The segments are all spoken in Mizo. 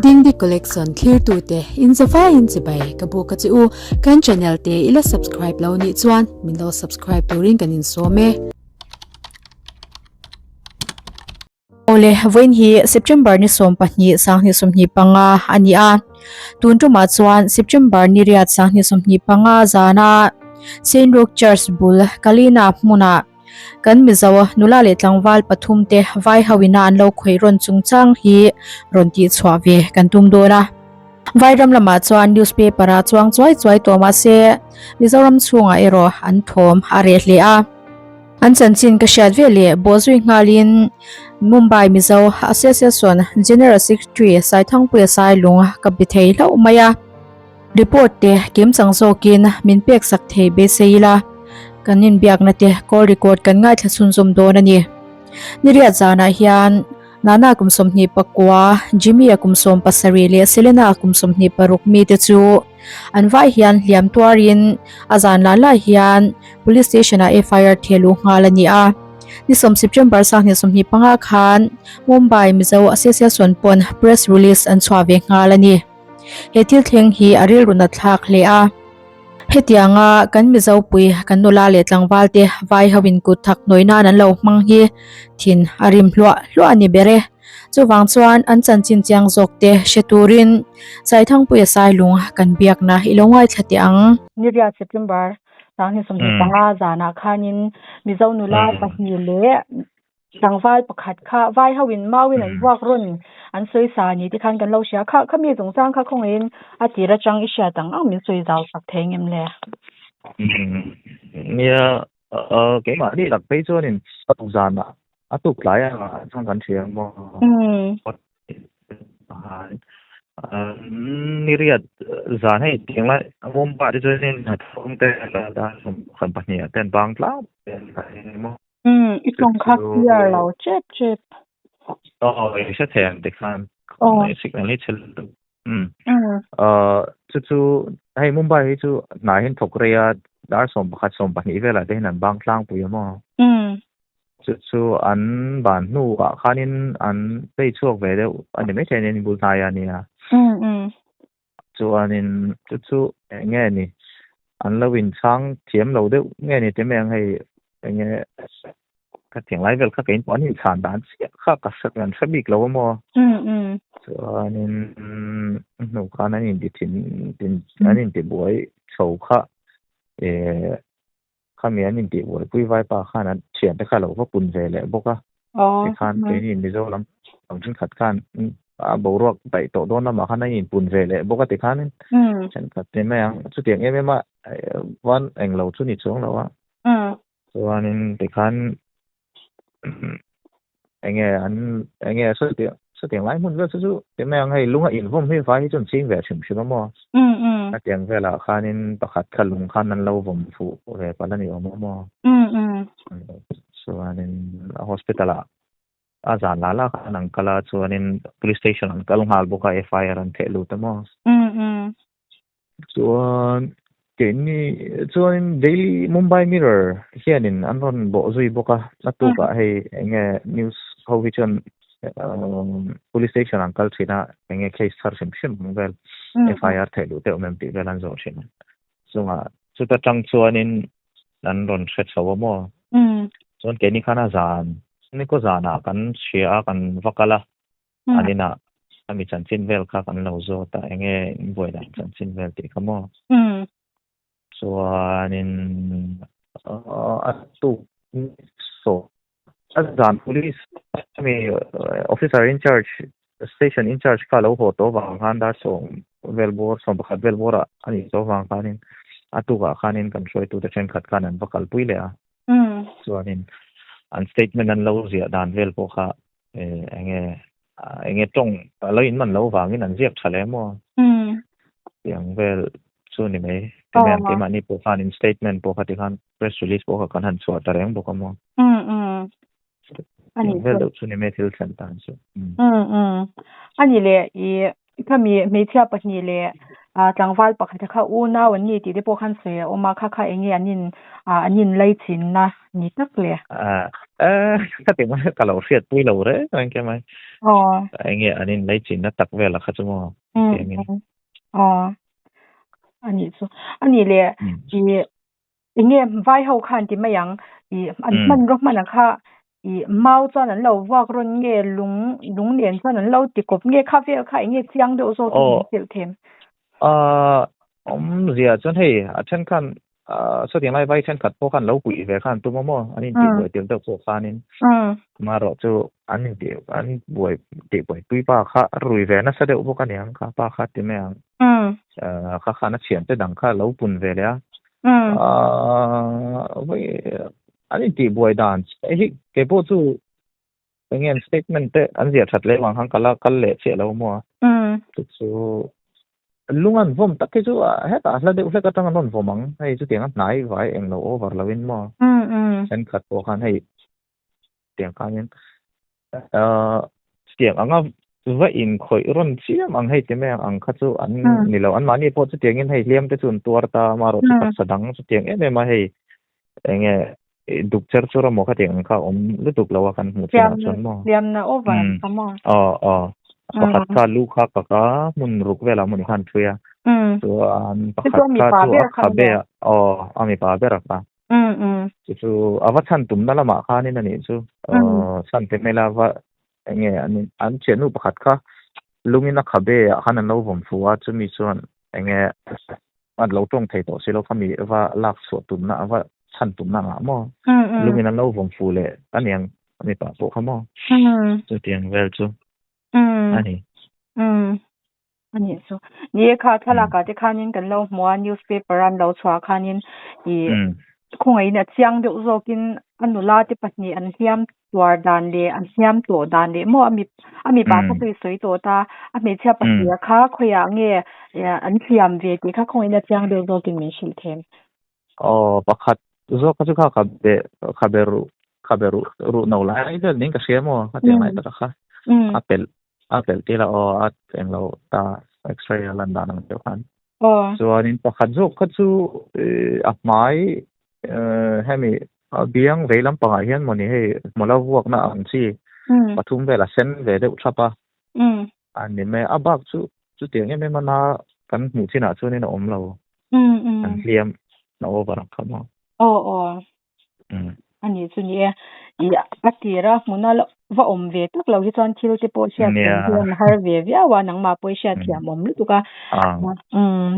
Dingdi Collection thlirtute in zavaiin chibai ka buk a che u. Kan channel te i la subscribe lo nih chuan min lo subscribe turin kan insawm e. Awle, vawiin hi September ni 12 2025 a ni a. Tun tumah chuan September ni riat 2025 zana Saint Rock Church bul Kalina hmunah Kan Mizo nula leh tlangval pathum te vai ho ina an lo khawih rawn chungchang hi rawn tih chhuah ve kan tum dawn a. Vairam lamah chuan newspaper a chuang chuai chuai tawh mahse Mizoram chhungah erawh an thawm a reh hle a. An chanchin ka hriat ve leh bawhzui nghalin Mumbai Mizo Association General Secretary Saithangpuia Sailung ka be thei hlauh mai a. Report te kim chang zawkin min pek sak thei beisei ila, kan inbiakna te call record kan ngaithla chhunzawm dawn a ni. Niriat zanah hian Nana kum 29, Jimmy-a kum 17 leh Selena kum 26 mite chu an vai hian hliam tuarin a zan lah lai hian Police Station-ah FIR theh luh nghal a ni a. Ni sawm September 2025 khan Mumbai Mizo Association pawn press release an chhuah ve nghal a ni. He thil thleng hi a rilru nat thlak hle a. Hetianga kan Mizopui kan nula leh tlangval te vai ho in kut thak hnawi nan an lo hmang hi thin a rim hluah hluah a ni ber e. Chuvang chuan an chanchin chiang zawk te hre turin Saithangpuia Sailung kan biakna i lo ngaithla teh ang. Niriat September 2025 zanah khanin Mizo nula pahnih leh Tlangval pakhat kha vai ho in mau in an vuak rawn an sawi sa ni te khan kan lo hria kha khami chungchang kha khawngaihin a tir atang i hriat ang ang min sawi zau sak thei ngem le? Nia keimah ni tak phei chuanin a tuk zanah a tuk tlai ah chuan kan hria maw? Ni riat zan hei tiang lai Mumbai te chuanin hnathawk te kan pahnih ah te an bang tlang maw? Umm, i tawng kha clear lo chep chep. Aw, i hre thei ang tikhan. Aw. Signal hi chhe lutuk. Umm. Chu chu hei Mumbai hi chu hnai hian thawk rei a, dar 11 12 velah te hian an bang tlangpui a maw? Umm. Chu chu an ban hnuah khanin an phei chhuak ve deuh a ni maithei a ni, an inbul hnai a nia. Umm umm. Chuanin chu chu eng nge ni an lo inchhang thiam lo deuh nge ni ti mai ang hei eng nge ka tiang lai vel kha ka inpawh an inchhan dan chiah kha ka hre an hre bik lo a maw. Chuanin hnu khan an inti thin an inti buai chho kha eh Khami an intih buaipui vaipa khan an thiante kha lo va pun ve leh bawk a. Tikhan keini Mizo lam ang thenkhat khan a boruak daih tawh dawn lamah khan an inpun ve leh bawk a tikhanin thenkhat ti mai ang. Chutiang em em a van englo chu ni chuang lo a. Chuanin tikhan enge an enge sawtiang sawtiang lai hmun vel chu chu ti mai ang hei lung a invawm hi vai hi chu an ching ve hrim hrim a maw a tiang velah khanin pakhat kha lung khan an lo vawm fuh ve palh a ni awm a maw chuanin hospital ah a zan lah lah khan an kal a chuanin police station an kal nghal bawk a FIR an theh lut a maw. Chuan keini chuanin Daily Mumbai Mirror hianin an rawn bawh zui bawk a, a tukah hei eng nge news ho hi chuan police station an kal thin a, eng nge case thar hrim hrim ang vel FIR theih duh deuh em tih vel an zawh thin a. Chungah chuta tang chuanin an rawn hre chho a maw? Chuan keini khan a zan nikaw zanah kan hria a kan va kal a. An inah a mi chanchin vel kha kan lo zawt a, enge in buai dan chanchin vel tih kha maw? Chuanin a tuk saw a zan police ami officer in charge station in charge kha lo haw tawh vang khan dar sawm vel bawr 11 vel bawrah a nih tawh vang khanin a tukah khanin kan hruaitute thenkhat khan an va kalpui leh a. Chuanin an statement an lo ziah dan vel pawh kha enge enge tawng lo in man lo vangin an ziak tha le maw tiang vel chu ni mai tiang keimahni pawh khan in statement pawh kha tikhan press release pawh kha kan han chhuah ta reng bawk a maw tiang vel deuh chu ni mai thil thlen tan chu ani le i khami hmeichhia pahnih leh tlangval pakhat kha unau an ni tih te pawh khan sawi a awm a kha kha enge an in an in laichinna ni tak le. Eh, ka ti mai ka lo hriat pui lo reng reng ke mai. Aw. Enge an in lei chin na tak vel a kha chu maw. Tiangin. Aw. Ani chu. Ani le i enge vai ho khan ti mai ang i an hman ro hman a kha i mau chuan an lo vuak rawn nge lung lung nen chuan an lo ti kawp nge kha vel kha enge chiang deuh zawk in hrilh them. Ah, awmzia chuan hei a then khan sawtiang lai vai thenkhat pawh khan lo puih ve khan tum a maw an intih buai tir deuh pawh khanin amaherawh chu an intih an buai tih buai pui pa kha a rui ve nasa deuh bawk a niang kha pa kha ti mai ang kha khan a thiante dang kha lo pun ve leh a vawi an intih buai dan hi keipawh chu enge an statement te an ziah that leh vang khan ka la kal leh chiah lo maw a chu chu lung an vawm tak hi chu hetah hla deuh hlek atang an rawn vawm ang hei chutiang a hnai vai eng lo over lo in maw thenkhat pawh khan hei tiang khanin ahh chutiang anga va inkhawih rawn chiam ang hei ti mai ang ang kha chu an ni lo an mahni pawh chutiang in hei hliam te chu an tuar ta amaherawh chu taksa dang chutiang em em a hei enge duk cher chur amaw khatiang ang kha awm lutuk lo a kan hmuh chinah chuan maw. Hliamna over ang kha maw. Aw aw pakhat kha lu kha kak a hmun ruk velah hmun khan thui a chuan pakhat kha chu a khabe ah aw a mipa ber a kha chu chu a va chhan tumna lamah khanin a nih chu chhan te hmela va enge an thiannu pakhat kha lungin a khabe ah khan an lo vawm fu a chumi chuan enge an lo tawng thei tawh si lo khami va lak chhuah tumna a va chhan tumna angah maw lungin an lo vawm fu leh a niang a mipa pawh kha maw chutiang vel chu a ni. A nih chu. Ni e kha thlalak ah te khanin kan lo hmu a newspaper an lo chhuah khanin i khawngaihin a chiang deuh zawkin a nula te pahnih an hliam tuar dan leh an hliam tawh dan leh maw a mi a mipa kha chu i sawi tawh ta a hmeichhia pahnih kha khawiah nge an hliam ve tih kha khawngaihin a chiang deuh zawkin min hrilh them. Aw pakhat zawk kha chu kha kha be kha be ruh kha be ruh ruh no lai vel niin ka hria maw khatiang lai taka kha a pelh a pelh tir a aw a englo ta x-ray a lan dan ang deuh khan chuanin pakhat zawk kha chu a hmai hemi a biang vei lampangah hian mawni hei hmawla vuakna ang chi pathum vel a sen ve deuh thap a a ni mai a bak chu chutiang em em a na kan hmuh chinah chuanin a awm lo an hliam na over ang kha maw aw aw a ni chu ni e i a tira hmuna va awm ve tak lo hi chuan thil te pawh hriat thiam hian a har ve viau a nangmah pawh i hriat thiam awm lutuk a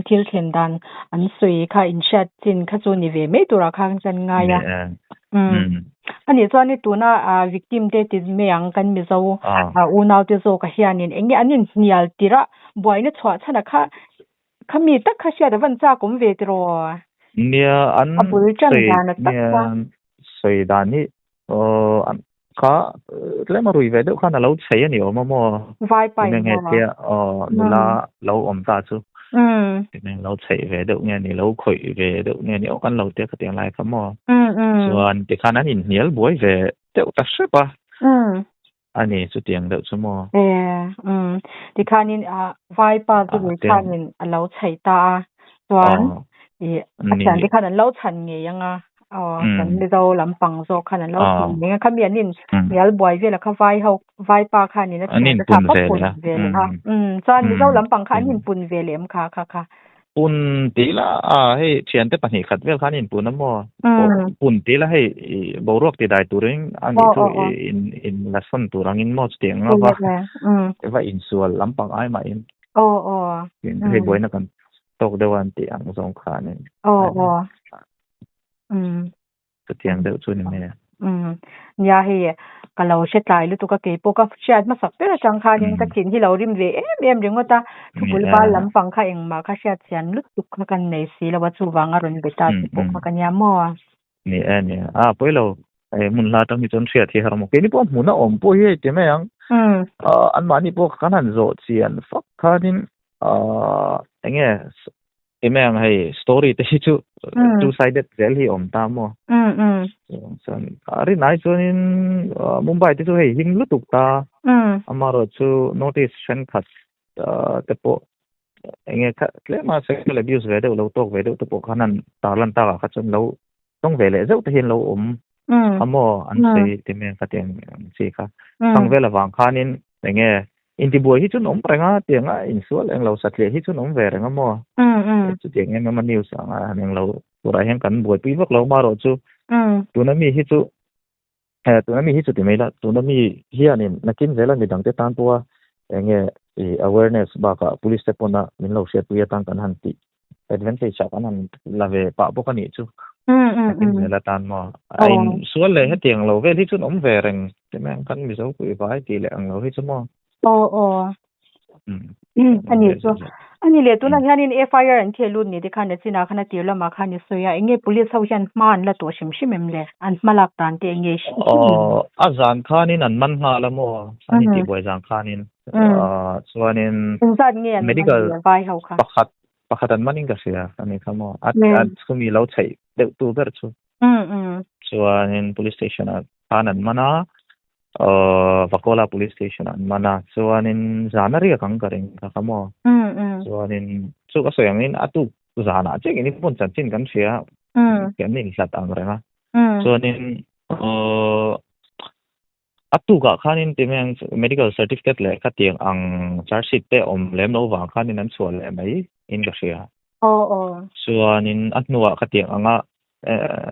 thil thlen dan an sawi kha in hriat chin kha chu ni ve mai turah khan kan ngai a A nih chuan i tuna victim te ti mai ang kan Mizo unau te zawkah hianin eng nge an inhnial tirh a buaina chhuah chhan a kha kha mi tak kha hriat a van chak awm ve tiraw? Nia an A bul tan sawi dan a tak nia kha. sawi dan hi kha tlem a rui ve deuh khan a lo chei a ni awm a maw? Vai pa Tinge in nge maw? tia aw nula lo awm ta chu tinge lo chei ve deuh nge ni lo khawih ve deuh nge ni aw kan lo tia khatiang lai kha maw? Chuan tikhan an inhnial buai ve deuh ta hrep a a ni chutiang deuh chu maw? E tikhanin vai pa chu lui khanin a lo chei ta a chuan i a thiante khan an lo chhan ngei ang a aw kan Mizo lampang zawk khan an lo chhan ngei a khami an in hnial buai vel a kha vai ho vai pa khanin a thiante kha a pun ve leh a chuan Mizo lampang kha an inpun ve leh em kha kha kha Pun tih la a hei thiante pahnih khat vel khan inpun a maw pun tih la hei boruak ti dai turin a nih chu in in la sawn tur angin maw chutiang anga va va insual lampang ai mahin hei buaina kan tawk deuh a an tih ang zawng khanin chutiang deuh chu ni mai a. Nia hei ka lo hre tlai lutuk a keipawh ka hriat hmasak ber atang khanin ka thin hi lo rim ve em em ringawt a thupul val lampang kha engmah kha hriat chian lutuk kha kan nei si lo a chuvang a rawn be ta te pawh kha ka nia maw. Ni e ni a pawi lo hei hmun hla atang hi chuan hriat hi har maw keini pawh hmun a awm pawh hi hei ti mai ang anmahni pawh kan han zawh chian fak khanin eng nge Eng ang hei story te hi chu two sided zel hi awm ta maw? Chuan a rin ai chuanin Mumbai te chu hei him lutuk ta. Amaherawh chu notice thenkhat te pawh eng nge kha tlema sexual abuse ve deuh lo tawk ve deuh te pawh khan an tarlan takah kha chuan lo tawng ve leh zeuh te hian lo awm. kha maw an sawi ti mai ang khatiang ang chi kha. Khang vel avang khanin enge intibuai hi chu an awm reng a tianga insual englo satliah hi chu an awm ve reng a maw. Chutiang em em a news anga han englo turah hian kan buaipui vak lo marawh chu tuna mi hi chu tuna mi hi chu ti mai la tuna mi hianin nakin zela midangte tan pawha enge awareness bakah police te pawna min lo hriatpui atan kan han tih advantage ah kan han la ve pah bawk a nih chu nakin zel atan maw a in sual leh hetiang lo vel hi chu an awm ve reng ti mai ang kan Mizo pui vai tih leh ang lo hi chu maw aw aw ani chu ani leh tunah hianin FIR an theh lut ni te khan nachinah khan a tir lamah khan i sawi a enge police ho hian hma an la tawh hrim hrim em le an hma lak dan te enge hrim hrim aw a zan khanin an man nghal a maw an intihbuai zan khanin chuanin engzat nge an medical vai ho kha pakhat pakhat an manin ka hria ani kha maw a chumi lo chheih deuh tu ber chu chuanin police station ah khan an man a Vakola police station ah an man a chuanin zan a riak ang ka ring kha kha maw chuanin chu ka sawi angin a tuk zanah chiah in hmun chanchin kan hria kan inhlat ang reng a chuanin A tukah khanin ti mai ang chu medical certificate leh khatiang ang charge sheet te awm lem lo vang khanin an chhuah leh mai in ka hria. Aw aw. Chuanin a hnuah khatiang anga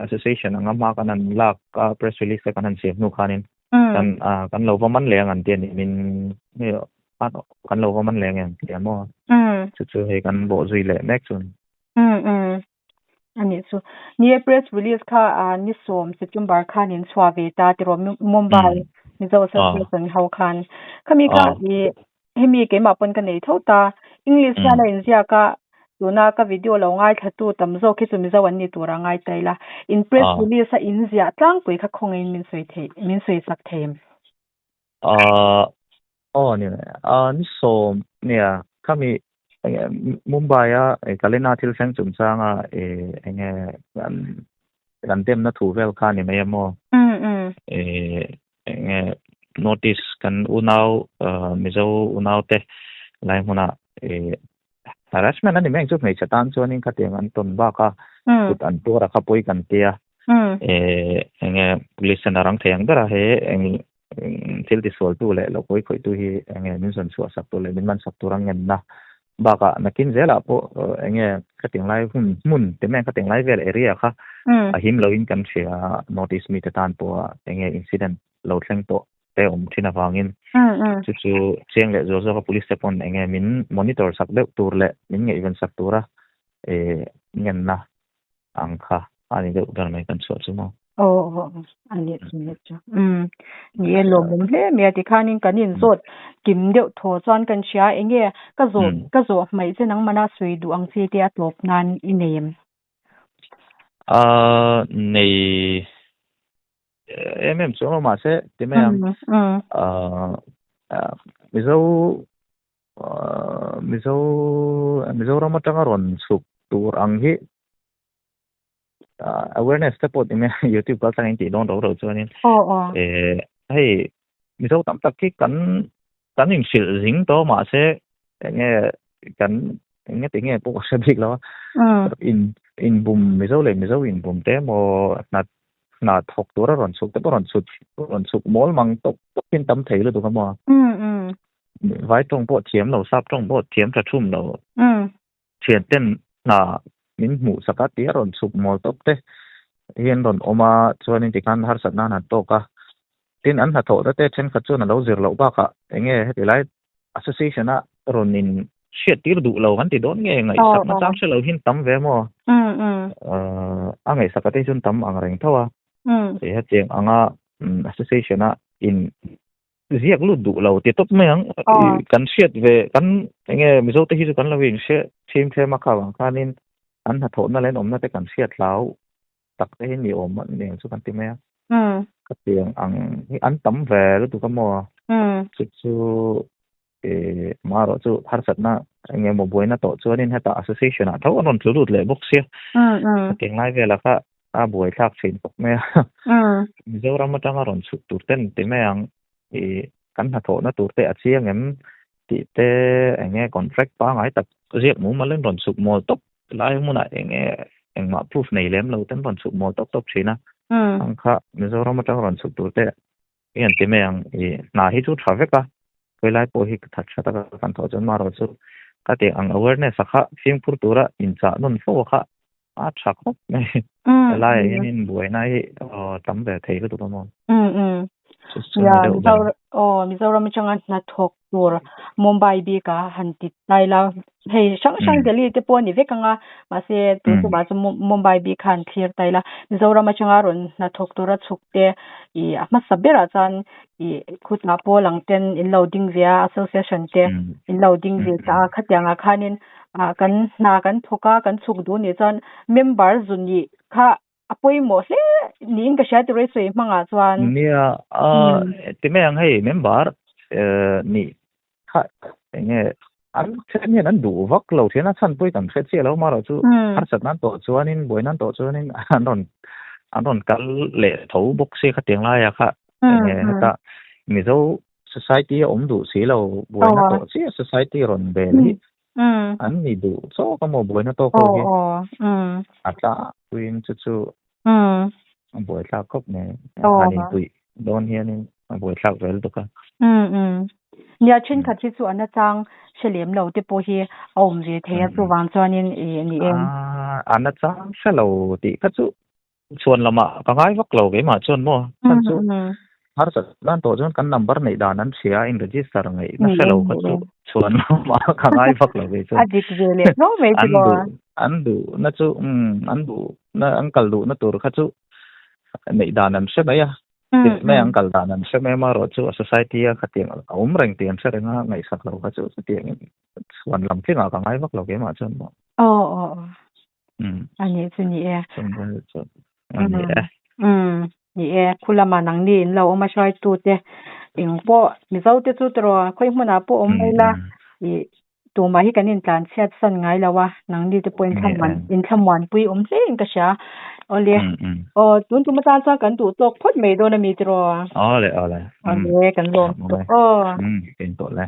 association anga hma kan han lak a press release te kan han siam hnu khanin kan kan lo va man leh ang an ti a ni min kan lo va man leh ang em ti a maw. Chu chu hei kan bawh zui leh mek chu. A nih chu. Ni e, press release kha ni sawm September khan in chhuah ve ta tiraw Mumbai Mizo Association ho khan. Khami kha i hemi keimah pawn ka nei tho ta. English hian a inziak a, tuna ka video lo ngaithla tu tam zawk hi chu Mizo an ni tur a ngai ta ila. In press release a inziah tlangpui kha khawngaihin min sawi thei min sawi sak thei em? Aw ni ni sawm nia khami enge Mumbai a Kalina thil thleng chungchanga enge kan kan demna thu vel kha ni mai emaw enge notice kan unau Mizo unau te lai hmuna harassment a ni mai ang chu hmeichhe tan chuanin khatiang an tawn bak a kut an tuar a kha pawi kan tia enge police ten a rang thei ang ber a he eng thil tisualtu leh lo pawi khawihtu hi enge min zawn chhuah sak tur leh min man sak tur a ngenna bakah nakin zelah pawh enge khatiang lai hun hmun te mai khatiang lai vel area kha a him loin kan hria notice mite tan pawha enge incident lo thleng tawh te awm thin avangin chu chu chiang leh zual zawka police te pawn enge min monitor sak deuh tur leh min ngaihven sak tura ngenna ang kha a ni deuh ber mai kan chhuah chu maw. Aw aw a ni chu ni chu. Um ni e lawmawm hle mai a tikhanin kan inzawt kim deuh thaw chuan kan hria enge ka zawh ka zawh hmaih che nangmana sawi duh ang chi te a tlawp nan i nei em? A nei em em chuang lo mahse ti mai ang. Mizo Mizo Mizoram atanga rawn chhuk tur ang hi awareness te pawh ti mai a youtube kal tlang in tih dawn ro ro chuanin hei Mizo tam tak hi kan kan inhrilh zing tawh mahse enge kan enge ti nge pawh ka hre bik lo a in inbum Mizo leh Mizo inbum te emaw hna hna thawk tura rawn chhuk te pawh rawn chhuk rawn chhuk mawl mang tawk tawkin tam thei lutuk a maw. Vai tawng pawh thiam lo, sap tawng pawh thiam tha thum lo. Thian ten hna min hmuh sak a tih a rawn chhuk mawl tawp te hian rawn awm a, chuanin tikhan harsatna an han tawk a. Tin, an hnathawhna te thenkhat chuan a lo zir loh bakah eng nge heti lai association a rawn in hriat tir duh lo kan ti dawn nge ngaihsak na chang hre lo hian tam ve maw? A ngaihsak a te hi chuan tam ang reng tho a. Hetiang anga association a in ziak lut duh lo ti tawp mai ang kan hriat ve kan enge Mizo te hi chu kan lo in hre thin thlem a kha vang khanin an hnathawhna leh an awmna te kan hriat hlau tak te hi ni awm an ni ang chu kan ti mai a ka tiang ang hi an tam ve lutuk a maw chu chu marawh chu harsatna enge maw buaina tawh chuanin heta association ah tho an rawn tlu lut leh bawk sia hetiang lai velah kha a buaithlak thin khawp mai a. Mizoram atanga rawn chhuk tur ten ti mai ang i kan hnathawhna tur te a chiang em tih te eng nge contract pangngai tak ziak mumal in rawn chhuk mawl tawp lai hmunah eng nge engmah proof nei lem lo ten rawn chhuk mawl tawp tawp thin a. Ang kha Mizoram atang rawn chhuk tur te i han ti mai ang i hna hi chu tha vek a khawilai pawh hi that tha taka kan thawh chuan marawh chu ka tih ang awareness a kha fimkhur tura inchah nawn fo a kha a tha khawp mai helaiah hianin buaina hi tam ve thei lutuk a maw. Ya Mizoram Mizoram atanga hnathawk tur Mumbai bik a han ti tai la hei hrang hrang Delhi te pawh a ni vek ang a mahse tun tumah chu Mumbai bik kha an thlir tai la Mizoram atanga rawn hnathawk tura chhuk te ih a hmasa berah chuan ih khutah pawl ang ten in lo ding ve a association te in lo ding ve ta a khatiangah khanin ah kan hna kan thawk a kan chhuk duh nih chuan member zu nih kha a pawimawh hle niin ka hria tih rei sawi hmangah chuan. Nia, a ti mai ang hei member nih kha enge an then hian an duh vak lo thian a chhan pawh hi kan hre chiah lo marawh chu harsat nan tawh chuanin buai nan tawh chuanin an rawn an rawn kal leh tho bawk sia khatiang laiah kha enge heta Mizo society a awm duh si lo buaina tawh chiah society rawn bel hi An ni duh chawk a maw buaina tawk ho hi a tlangpuiin chu chu a buaithlak khawp mai han inpuih dawn hianin a buaithlak vel bawk a. Nia thenkhat hi chu a nachang hre lem lo te pawh hi a awm ve thei a chuvang chuanin i ni em? A nachang hre lo tih kha chu Chhuan lamah ka ngai vak lo keimah chuan maw chhan chu harsat nan tawh chuan kan number neih dan an hria in register ngaihna hre lo kha chu chhuan lamah ka ngai vak lo kei chuan a dik ve leh tho mai chu maw an duh na chu an duh na an kal duh na tur kha chu neih dan an hre mai a mai an kal dan an hre mai amaherawh chu a society a khatiang a awm reng tih an hre reng a ngaihsak lo kha chu chutiang chhuan lam tlingah ka ngai vak lo keimah chuan maw aw aw A nih chu ni e. Ni e. Ni e, khu lama nangni in lo awm a hruaitu te eng pawh Mizo te chu tiraw khawi hmunah pawh awm mai la i tumah hi kan intlan chhiat san ngai lo a, nangni te pawh inthlamuan inthlamuanpui awm hle in ka hria. Awle, aw tun tum atan chuan kan duh tawk phawt mai dawn a mi tiraw? Awle awle. Awle kan lawm tawh aw. Eng tawh le.